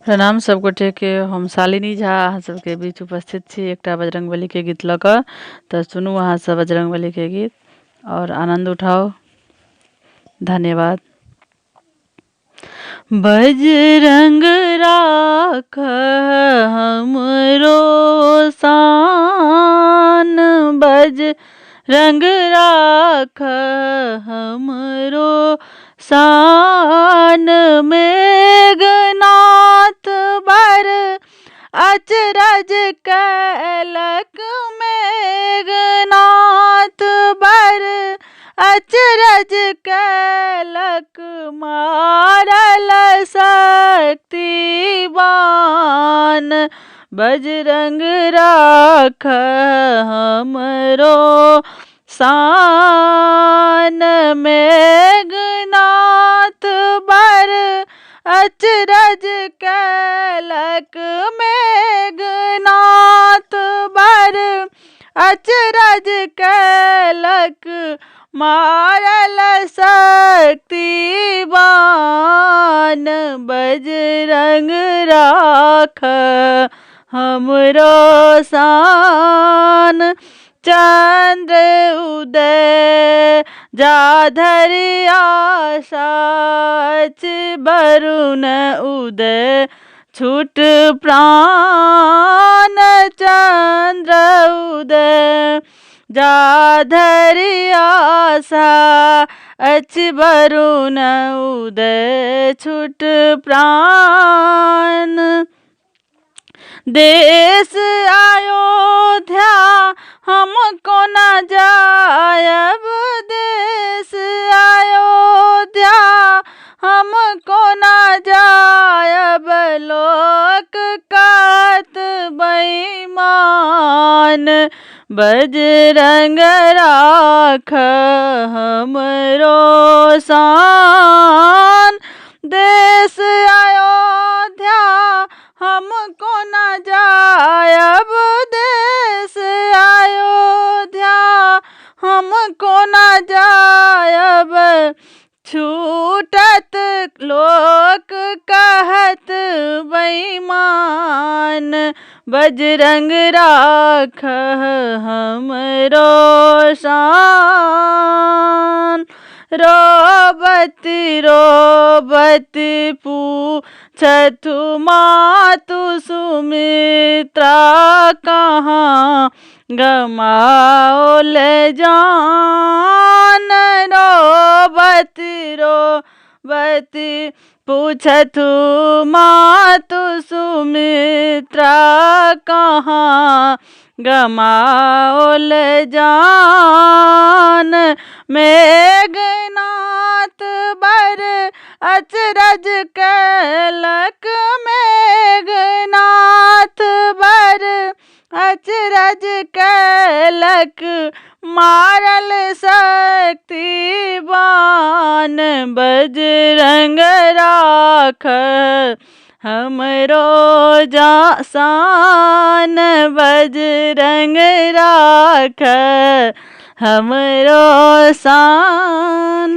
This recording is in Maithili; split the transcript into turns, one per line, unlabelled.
प्रणाम सब गोटे के, हम शालिनी झा अहाँ सबके बीच उपस्थित छी एकटा बजरंगबली के गीत लऽ कऽ। तऽ सुनू अहाँ सब बजरंगबली के गीत आओर आनन्द उठाउ। धन्यवाद। बजरंग राख हमरो शान, बजरंग राख हमरो शान, मेघनाथ बर अचरज कैलक, मेघनाथ बर अचरज कैलक, मारल शक्ति बान, बजरंग राख हमरो शान, मेघनाथ बर अचरज कैलक, मेघनाथ बर अचरज कैलक, मारल शक्ति बान, बजरंग राख हमरो शान, चंद्र उदय जाधरि आशा अछि, वरुण उदय छूट प्राण, चंद्र उदय जाधरि आशा अछि, वरुण उदय छूट प्राण, देश अयोध्या हम कोना जायब, देश अयोध्या हम कोना जायब, लोक कहत बेईमान, बजरंग राख हमरो शान, देश अयोध्या हम कोना जायब, देश अयोध्या हम कोना जायब, छूटत लोक कहत बेईमान, बजरंग राख हमरो शान, रोबति रोबति पूछथु मातु सुमित्रा कहाँ गमाओल जान, रोबति रोबति पूछथु मातु सुमित्रा कहाँ गमाओल जान, मेघनाथ बर अचरज कैलक, मेघनाथ बर अचरज कैलक, मारल शक्ति बान, बजरंग राख हमरो जा शान, बजरंग राख हमरो शान।